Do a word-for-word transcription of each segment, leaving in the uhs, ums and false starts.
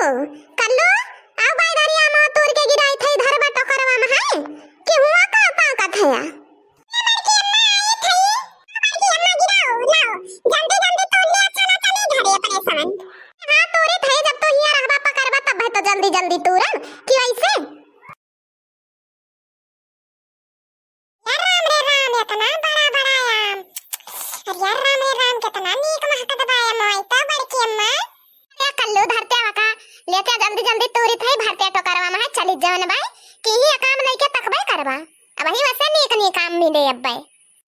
कल्लू, आउ बाई धरिया मा तूर के गिराई थई धरबा टोकरवा मा है, कि हुआ का ताकत है या? ए बड़की अम्मा, आई थई। बड़की अम्मा गिराओ, लाओ। जल्दी जल्दी तूर लिया, चला चली घरे अपने सन। हाँ, तूरी थई, जब तू हियाँ रहबा पकरबा तब है तो जल्दी जल्दी तूरन, कि वैसे? यार राम रे राम, इतना बड़ा बड़ा आम। अरे यार राम रे राम, कितना नीक महकत बा ये मोई तो बड़की अम्मा। अरे कल्लू धरते वका, लेते जल्दी जल्दी तूरी थई भरते टोकरवा मा है, चली जवन बाई, कि ही काम लइके तकबे करबा। अबही वैसे नीक नीक आम मिले अब्बे।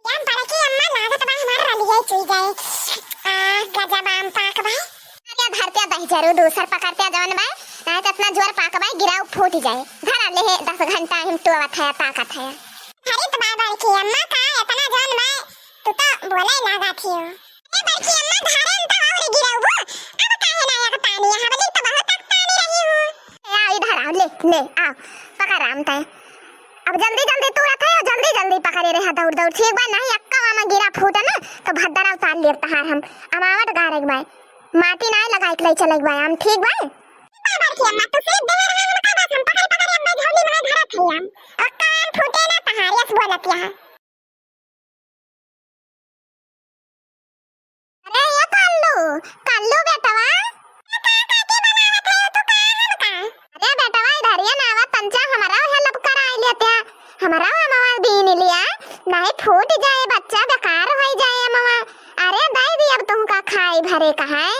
यार बड़की अम्मा लागत बा हमार रलिये चुई जाए। आ, गजब आम पाक बा। अरे धरते दही जरूर दूसर पकड़ते जवन बाई, नहीं तो इतना जोर पाक बाई, गिराऊ फूट जाए। धरा ले है, दस घंटा हम टोवत है, ताकत है। अरे तो बा बड़की अम्मा का इतना जवन बाई, तू तो बोले लागा थी हो। ए बड़की अम्मा, धारे हम तो और गिरउबो। अब काहे ना एक तानी, यहाँ बली तो बहुत तक तानी रही हूँ। ए, आ, इधर आओ, ले, ले, आओ, पकड़ राम तय। अब जल्दी, जल्दी तू रखे हो, जल्दी, जल्दी पकड़े रहे, दौड़, दौड़, ठीक बा, नहीं, अक्का वामा गिरा फूटे ना, तो भद्दरा उतार लियर तहार हम, अमावट गारे के बाय, माटी नाय लगाए के ले चले के बाय, हम ठीक बाय। ए बड़की अम्मा, तू सिर्फ देर है, हम का बस, हम पकड़, पकड़, अम्मा झोली में धरत है हम, अक्का हम फूटे ना तहार, यस बोलत यहाँ। अरे ये कल्लू, कल्लू बेटवा। ये का काकी बनावत है तू का हमका? अरे बेटवा इधर ये नावा तंचा हमरा help कराई लेते हैं। हमरा अमवा बीन लिया, नहीं फूट जाए बच्चा, बेकार होई जाए अमवा। अरे दे दी अब तुमका खाई भरे का है।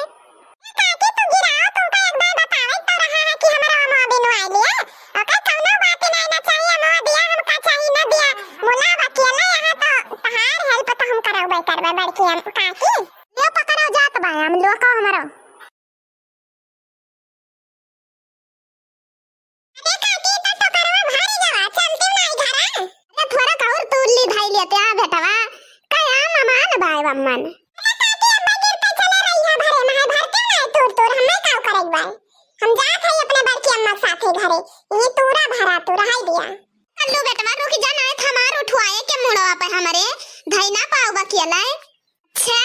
काकी, तू गिराओ, तुमका एक बार बतावे तो रहा है कि हमरा अमवा बिनवाई लिया। ओकर कौनो बात नहीं ना चाहिए, अमवा दिया हमका चाहिए ना दिया। मुला वकील यहाँ तो तहार help तो हम करबे करबे बड़की हम काकी। ले पकड़ो जात बा, हम लोग को हमरो। अरे काकी, तो टोकरवा भारी गवा, चलती नाई घरा। अरे थोड़ा और तूर ली भाई लेते आ बेटवा, कया ममान बाय बम्मन। अरे काकी, अम्मा गिर पे चले रही है भरे, माहे भरती नाई तूर तूर, हमें काव करे बाय। हम जात है अपने बड़की अम्मा के साथे घरे, ये तूरा भरा तू रहाई दिया। कल्लू बेटवा रुक जा, नाई हमार उठवाए के मुड़वा पे हमरे धई ना पाओ बकियला। अच्छा,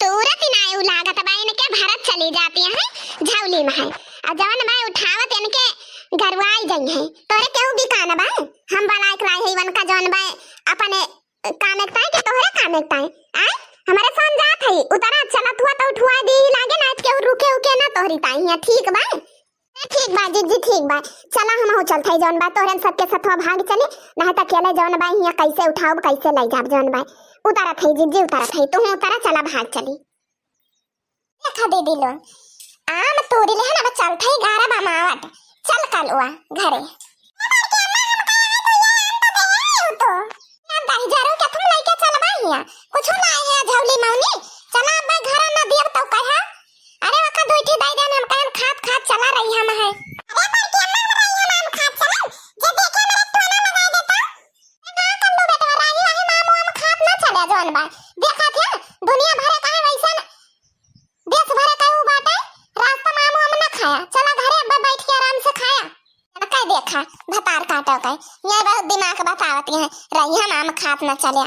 तूरत ही नाय उ लागत बा, इनके भरत चली जाती है, झौली में है। आ जवन बा उठावत इनके गरुआई जाई है। तोरे केहू बिकान बा? हम बलाइक लाई है इवन का जवन बा अपने कामे के ताई के तोहरे कामे के ताई। आय, हमारे सन जात है, उतरा चलत हुआ तो उठवा दी लागे ना, केहू रुके उके ना तोहरी ताई है, ठीक बा? ठीक बा जिज्जी, ठीक बा, चला हमहू चलत हई, जौन बा तोहरन सबके सथवा भाग चली, नहीं त अकेले जौन बा हियां कैसे उठाउब, कैसे लै जाब, जौन बा उतारत हई जिज्जी, उतारत हई, तुहू उतारा, चला भाग चली। देखा दीदी लोग, आम तोरी लेहन, अब चलत हई गारा बमावट, चल कलुआ घरे। ए बड़की अम्मा, हम कहे हैं तो ये आम तो दे आई हो तो। ना दही जरूर के तुम लइके चलबा हिया, कुछ ना है झौली मौनी, चला अब घर ना दियब तो कहा। अरे वका दुई ठे दई देन, हम कहन खात खात चला रही हम है। अरे बड़की अम्मा, हम रही हम आम खात चला, जे देखे मेरे टोना लगा देता। ए ना कल्लू बेटवा, राही राही मामू हम खात ना चले जौन बा। देखा थे दुनिया भरे काहे वैसन देश भरे काहे उ बाटे, रास्ता मामू हम ना खाया। चला घरे अब बैठ के आराम से खाया। अब कह देखा, भतार काटो कह, ये बहुत दिमाग बतावत है, रही हम आम खात न चले।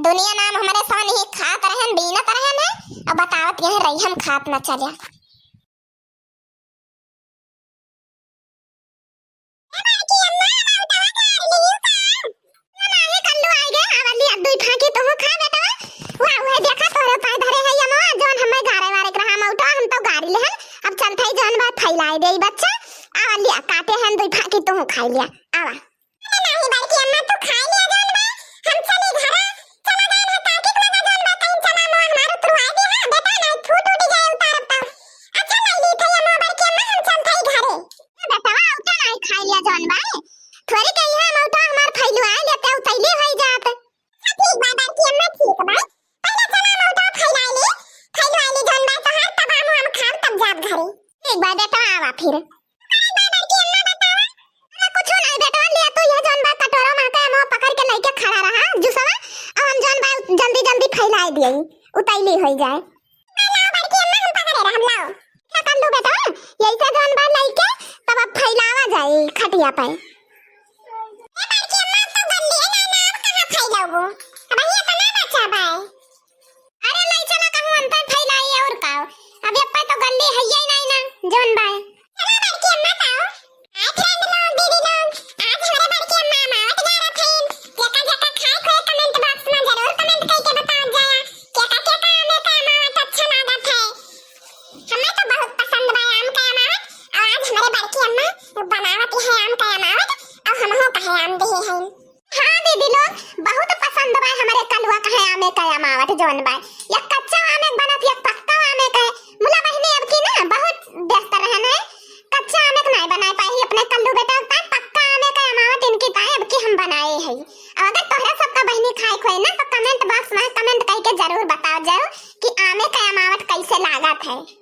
दुनिया नाम हमरे सन ही खात रहन, बीनत रहन है, अब बतावत है, रही हम खात न चले। ए बड़की अम्मा, अब उतावा गार लियो का? ना, ना, ये कल्लू आई गए, आवा लिया, दुई फांकी तुहू खा बेटवा। वाह, वह देखा तोरे पाए धरे है ये अमवा, जौन हमें गारे वारे के रहा मौटवा, हम तो गारी लेहन, अब चलत हई जौन बा फैलाई देई बच्चा, आवा लिया, काटे हन दुई फांकी तुहू खाई लिया, आवा। अरे नाही बड़की अम्मा, तू खाई लिया जौन बा, हम चली घरा, चला जाए ना काकी के लगा जौन बा, कहीं चला अमवा हमार उतरवाए दे, हाँ, बेटा, नाही फूट उठ जाए उतारब तो। अच्छा, नहीं ली थई अमवा बड़की अम्मा, हम चलत हई घरे। ए बेटवा, उठा नाही खाई लिया जौन बा, थोड़ी कही है, हम उठा हमार फैलू आए लेते उतैली होई जात। अच्छा, ठीक बा बड़की अम्मा, ठीक बा, पहले चला हम उठा फैला ली, फैलू आए ली जौन बा तोहार, तब हम, हम खाब, तब जाब घरे। ठीक बा बेटवा, आवा फिर। अरे बा बड़की अम्मा बतावा। अरे कुछ नहीं बेटवा, लिया तू यह जौन बा कटोरा में के अमवा पकड़ के लइके खड़ा रहा, जूसवा, अब हम जौन बा जल्दी जल्दी फैलाए दिए, उतैली होई जाए। लाओ बड़की अम्मा, हम पकड़े रहब, लाओ। क्या कर लू बेटवा, यही से जौन बा लइके तब अब फैलावा जाए खटिया पे। ए बड़की अम्मा, तू गल्ली है ना, ना, अब कहाँ फैलाबू? अब ये तो ना बचा बा। अरे लई चला कहूँ अंतर फैलाई और का। अब ये पे तो गल्ली है ही नहीं ना, जौन बा। चला का अमावट जौन बाय, एक कच्चा आमे के बनत, एक पक्का आमे का। मुला बहिनी अब की ना बहुत व्यस्त रहन है, कच्चा आमे के नाय बनाए पाई अपने कल्लू बेटा का, पक्का आमे का अमावट इनकी पाए अब की हम बनाए है। अब अगर तोहरा सबका बहिनी खाए खोए ना तो comment box में comment करके जरूर बताओ जाओ कि आमे का अमावट कैसे लागत है।